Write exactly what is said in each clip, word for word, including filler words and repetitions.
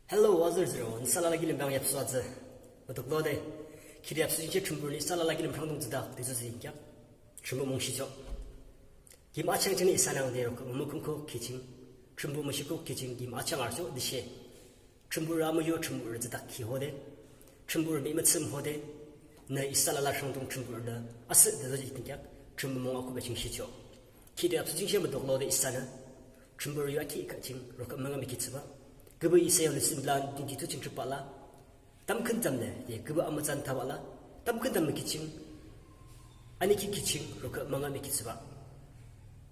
Hello, azürü zürü, nüsa alala kilim bang yapsu atsü. Mutuklode, khide yapsu jingshe Thrünpuhnü isa alala kilim rhangdung thsüde, de thsüsü yingkheak. Thrünpuh mungshichoh. Kim achang ching isanü de roko, mumukhumkhi ching. Thrünpuh mushikhi ching, kim achang arüchoh, tüshe. Thrünpuh amüyu, Thrünpuh thsüde ki hode. Thrünpuh mi mütsüm hode. Nü isa alala rhangdung Thrünpuhnü. Asüh de thsüsü yingkheak. Thrünpuh mung akhuhbe jingshichoh. Khide yapsu jingshe mutuklode isanü. Thrünpuh yu akhi kaching, roko münga mükhi thsübah. Küpü isa yo lesson plan twenty-two ching tripala. Tamkhüntamnü, de küpü amütsan thabala. Tamkhüntamnü kiching. Ani ki kiching, roko münga mükhi thsübah.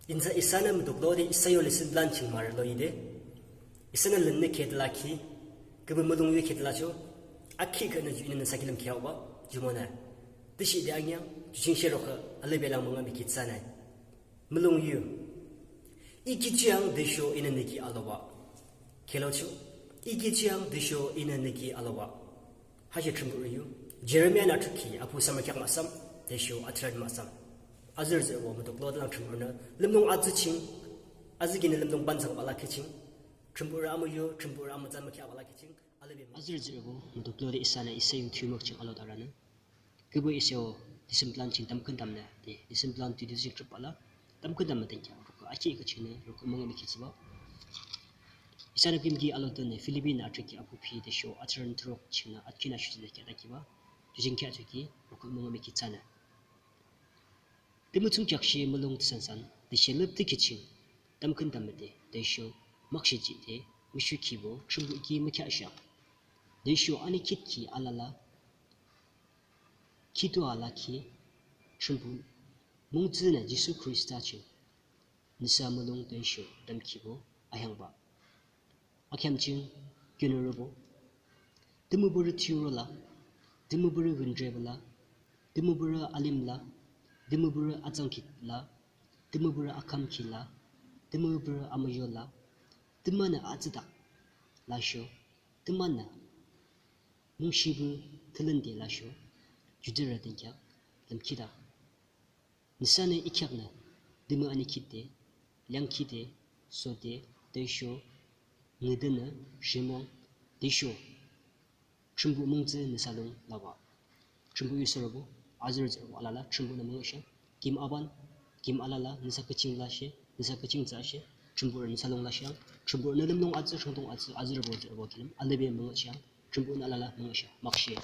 Insa isanü mutuklode isa yo lesson plan ching marü lo ide. Isanü lünnü khedela ki. Küpü mulong yu khedela cho. Akhi khanü ju inü nüsa kilim khiaoba. Jumonü. Tüshe de anyang. Ju jingshe roko. Alübe lang münga mükhi thsanü. Mulong yu. I kichiang tüsho inü nü ki aloba. Khelo cho. I kichiang tüsho inü nü ki aloba. Hashe Thrünpuh yu. Jeremiah nü thüki, apu samrü kheak mahsam, tüsho athran mahsam. Azürü zürü wo mutuklode lang Thrünpuhnü. Lümlung atsü ching. Azü kinü lümlung bansang bala kiching. Thrünpuh amüyu, Thrünpuh amütsan mükhi bala kiching. Alübe. Azürü zürü wo mutuklode isanü isa yu thiyumük ching alo daranü. Küpü isa yo lesson plan ching tamkhüntamnü, de, lesson plan twenty-two ching tripala, tamkhüntamnü thankhia, roko, akhi kachingnü, roko, münga mükhi thsübah. Isanü küyimki alodanü, Philippi nü thüki apu phi, tüsho, athran thuruk chingnü, atkhinü shuti de kheahda kiba, ju jingkheak thüki, roko, münga mükhi thsanü. Tümü thsungkheak shi mulong thsansan, tüshe lüpdü kiching, tamkhüntamnü de, tüsho, makshe jihde, mushu kibo, Thrünpuh ki mükheahshang. Tüsho, ani khit ki alala, Khitoa lakhi, Thrünpuh, mungtsünü Jisu Khrista ching, nüsa mulong tüsho tamkhünbo aheangbah. Akheam ching, kiunurübo, tümüpürü thiyuro la, tümüpürü wüntrebo la, tümüpürü alim la, tümüpürü atsangkhit la, tümüpürü akhamkhi la, tümüpürü amüyu la, tümünü atsüdak lasho, tümünü mungshipü thülünde lasho, judürü dünkheak lümkhita. Nüsanü ikheaknü, tümü ani khide, leangkhide, sode, tüsho, ngüdünü, rhimung, tüsho, Thrünpuh mungtsü nüsa lung labah. Thrünpuh yu sorübo, azürü zürübo alala, Thrünpuhnü müngühshang, kim aban, kim alala, nüsa küching lashe, nüsa küching thsüshe, Thrünpuh nüsa lung lashang, Thrünpuhnü lümlung atsü, rhangdung atsü, azürübo zürübo kilim, alübe müngühshang, Thrünpuhnü alala müngühshang, makshe.